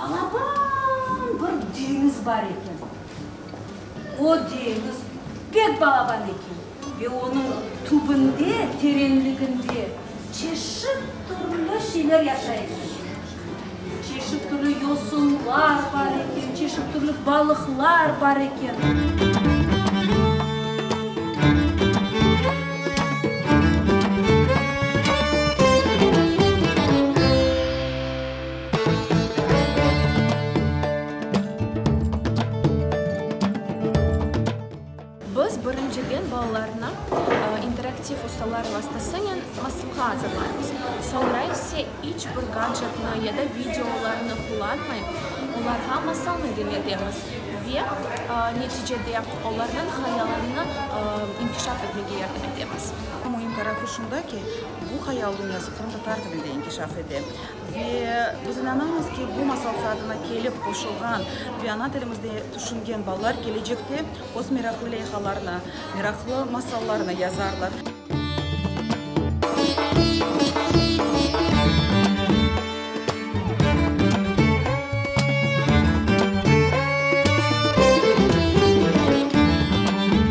Balaban bir deñiz bar eken. O deñiz pek balaban eken ve onıñ tübünde, terenliginde çeşit türlü şeyler yaşay eken. Çeşit türlü yosunlar bar eken, çeşit türlü balıqlar bar eken. Biz birinciden balalarnı interaktiv ustalar vastasınen masalğa azırlaymız. Soñra ise iç bir gadjetni ya da videolarnı qullanmayıp, olarğa masalnı diñletemiz ve neticede olarnıñ hayalını inkişaf etmege yardım etemiz. Müim tarafı şunda ki, bu hayal dünyası qırımtatar tilinde inkişaf ete. Ve biz inanamız ki, bu masal saatına kelip qoşulğan ve ana tilimizde tüşüngen balalar kelecekte öz meraqlı leyhalarnı, meraqlı masallarnı yazarlar.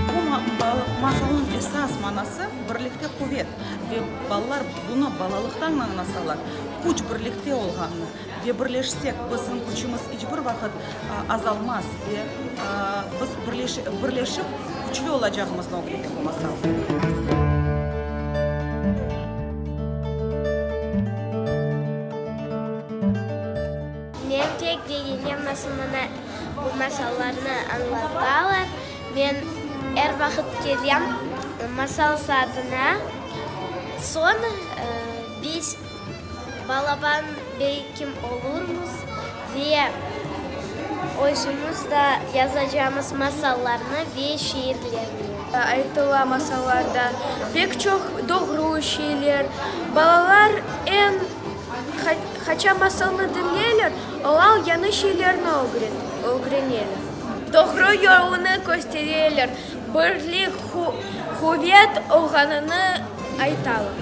Bu masalnıñ esas manası, birlikte quvet. Ve balalar bunı balalıqtan añlasalar, küç birlikte olğanını ve birleşsek, bizim küçümiz iç bir vaqıt azalmaz ve biz birleşip küçlü olacağımıznı ögrete bu masal. Men pek begenem nasıl maña bu masallarnı añlatalar. Men er vaqıt kelem masal saatına. Soñ biz balaban belkim olurmız ve özümiz da yazacamız masallarnı ve şiirlerni. Aytıla masallarda pek çoq doğru şeyler. Balalar eñ qaçan masalnı diñleyler, olar yañı şeylerni ögreneler. Doğru yolunı köstereler, birlik, quvet olğanını aytalar.